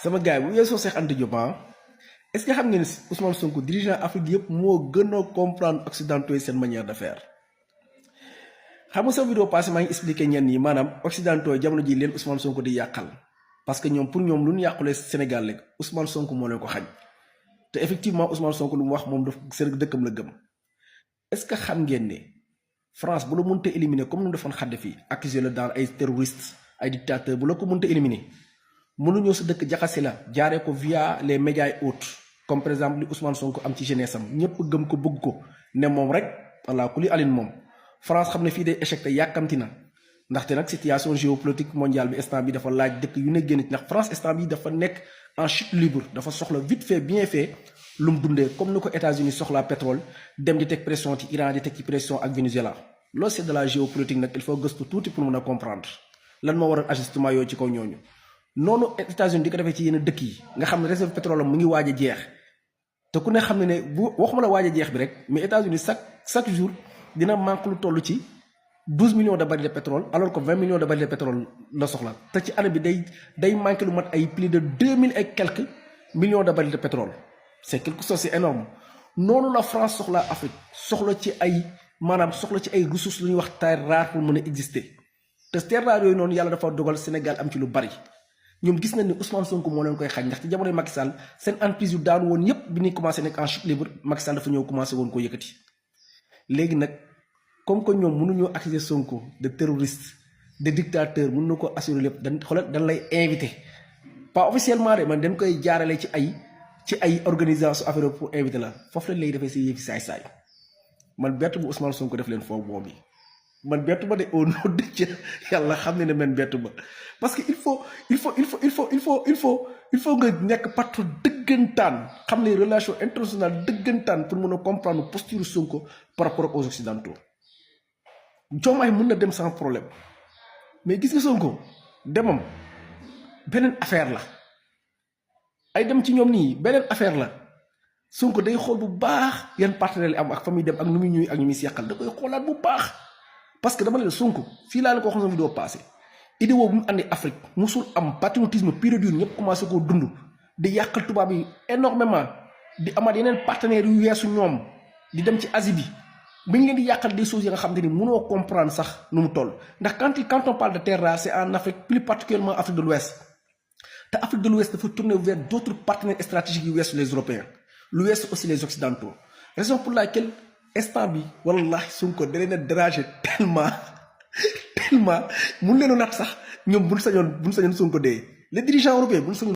sama gars yi bu weesoo Cheikh Anta Diop est-ce que xam ngeen ne Ousmane Sonko dirigeant Afrique yëpp moo gën a comprendre occidentaux yi seen manière de faire. xam nga sa vidéo passé maa ngi expliqué ñenn yi maanaam occidentaux yi jamono ji leen Ousmane Sonko di yàqal parce que ñoom pour ñoom lu ñu yàqulee Sénégal rek Ousmane Sonko moo leen ko xañ te effectivement Ousmane Sonko lu mu wax moom daf seen dëkkam la gëm. est-ce que xam ngeen ne France bu la mënta éliminer comme nu defoon Kadhafi accusé la dans ay terroristes ay dictateurs bu la ko mënta éliminer mënuñoo sa dëkk jaxase la jaaree ko via les médias et autres comme par exemple li Ousmane Sonko am ci jeunesse am ñëpp gëm ko bëgg ko ne moom rek walla ku li alin moom. France xam ne fii day échec te yàkkamti na ndaxte nag situation géopolitique mondiale bi instant bi dafa laaj dëkk yu ne génn ci ndax France instant bi dafa nekk en chute libre dafa soxla vite fait bien fait lu mu dundee comme ni ko États-Unis soxlaa pétrole dem di teg pression ci Iran di teg ci pression ak Venezuela. loolu c'est de la géopolitique nag il faut gëstu tuuti pour mën a comprendre lan moo waral ajustement yooyu ci kaw ñooñu noonu États-Unis di ko defee ci yenn dëkk yi nga xam ne réserve pétrole mu ngi waaj a jeex te ku ne xam ne ne bu waxuma la waaj a jeex bi rek mais États-Unis chaque jour dina manque lu toll ci 12 millions de barils de pétrole alors que 20 millions de barils de pétrole la soxla te ci année bi day manqué lu mat ay plus de 2000 et quelques millions de barils de pétrole c'est quelque chose c'est énorme noonu la France soxla Afrique soxla ci ay maanaam soxla ci ay ressources lu ñuy wax terres rares pour mën a exister te terres rares yooyu noonu yàlla dafa dogal Sénégal am ci lu bari ñoom gis nañ ni Ousmane Sonko moo leen koy xañ ndax ci jamonoy Macky Sall seen entreprise yu daanu woon yépp bi ñuy commencé nekk en chute libre Macky Sall dafa ñëw commencé woon ko yëkkati léegi nag comme que ñoom mënuñoo accuser Sonko de terroriste de dictateur mën na ko assurer lépp dañ lay invité pas officiellement de man dañ koy jaarale ci ay organisation affaire pour invité la foofu lañ lay defee si yëfi saay-saay man bettu bu Ousmane Sonko def leen foofu boobu man bettu ba de au nom de Dieu yàlla xam ne man bettu ba parce que il faut nga nekk patron dëggantaan xam ne relation internationale dëggantaan pour mën a comprendre posture Sonko par rapport aux occidentaux. Diomaye mën na dem sans problème mais gis nga Sonko demam beneen affaire la ay dem ci ñoom nii beneen affaire la Sonko day xool bu baax yan partenaires yi am ak fa muy dem ak nu muy ñëwee ak ñu muy seqal da koy xoolaat bu baax parce que dama ne la Sonko fii laa la ko waxoon sama vidéo passé idée boobu mu andi Afrique musul am patriotisme pur et dur ñëpp commencé koo dund di yàqal tubaab yi énormément di amaat yeneen partenaires yu weesu ñoom di dem ci Asie bi ba ñu leen di yàqal des choses yi nga xam te ni mënoo comprendre sax nu mu toll ndax quand on parle de terres rares c'est en Afrique plus particulièrement Afrique de l'Ouest te Afrique de l'Ouest dafa tourner vers d'autres partenaires stratégiques yu weesu les Européens lu weesu aussi les Occidentaux raison pour laquelle instant bi wallahi Sonko da leen a déranger tellement mun leen a natt sax ñoom buñ sañoon Sonko dee les dirigeants européens buñ sañoon